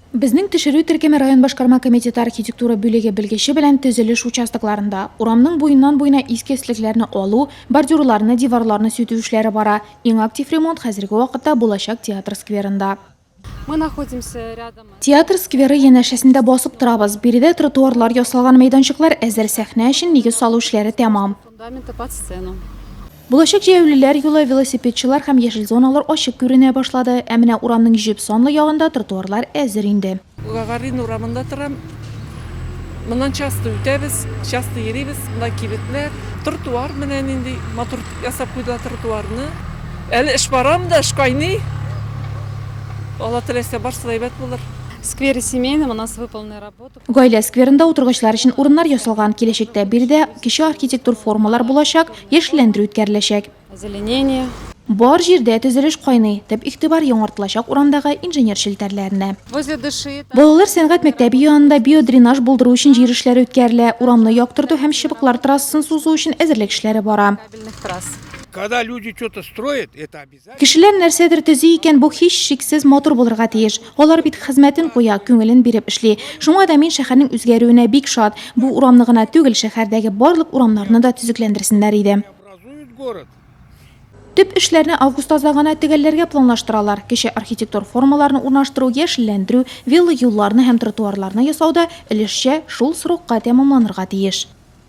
Безнең төшерү төркеме район башкарма комитеты архитектура бүлеге белгече белән төзелеш участокларында, урамның буеннан-буена иске өслекләрне алу, бордюрларны, диварларны сүтү эшләре бара. Иң актив ремонт хәзерге вакытта булачак театр скверында. Мы находимся рядом. Театр скверы янәшәсендә басып торабыз. Биредә тротуарлар ясалган мәйданчыклар әзер, сәхнә өчен нигез салу эшләре тәмам. Фундаменты под сцену. Булачак җәяүлеләр юлы, велосипедчылар һәм яшел зоналар ачык күренә башлады. Ә менә урамның җеп санлы ягында тротуарлар әзер инде. Гагарин урамында торам. Моннан часто үтәбез, часто йөрибез. Монда кибетләр, тротуар менә нинди матур ясап куйдылар тротуарны. Әле эш бара монда, эш кайный. Алла теләсә, барсы да әйбәт булыр. В сквере Семейном у нас выполнены работы. Гаилә скверында утыргычлар өчен урыннар ясалган, киләчәктә биредә кече архитектур формалар булачак, яшелләндерү үткәреләчәк. Озеленение. Бар җирдә төзелеш кайный, төп игътибар яңартылачак урамдагы инженер челтәрләренә. Возле дыши. Балалар сәнгать мәктәбе янында биодренаж булдыру өчен җир эшләре үткәрелә, урамны яктырту һәм чыбыклар трассасын сузу өчен әзерлек эшләре бара. Кабельных трасс. Когда люди что-то строят, это обязательно. Кешеләр нәрсәдер төзи икән, бу һичшиксез матур булырга тиеш. Алар бит хезмәтен куя, күңелен биреп эшли. Шуңа да мин шәһәрнең үзгәрүенә бик шат. Бу урамны гына түгел, шәһәрдәге барлык урамнарны да төзекләндерсеннәр иде. Төп эшләрне август азагына төгәлләргә планлаштыралар. Кече архитектур формаларны урнаштыру, яшелләндерү, велоюлларны һәм тротуарларны ясау да өлешчә шул срокка тәмамланырга тиеш.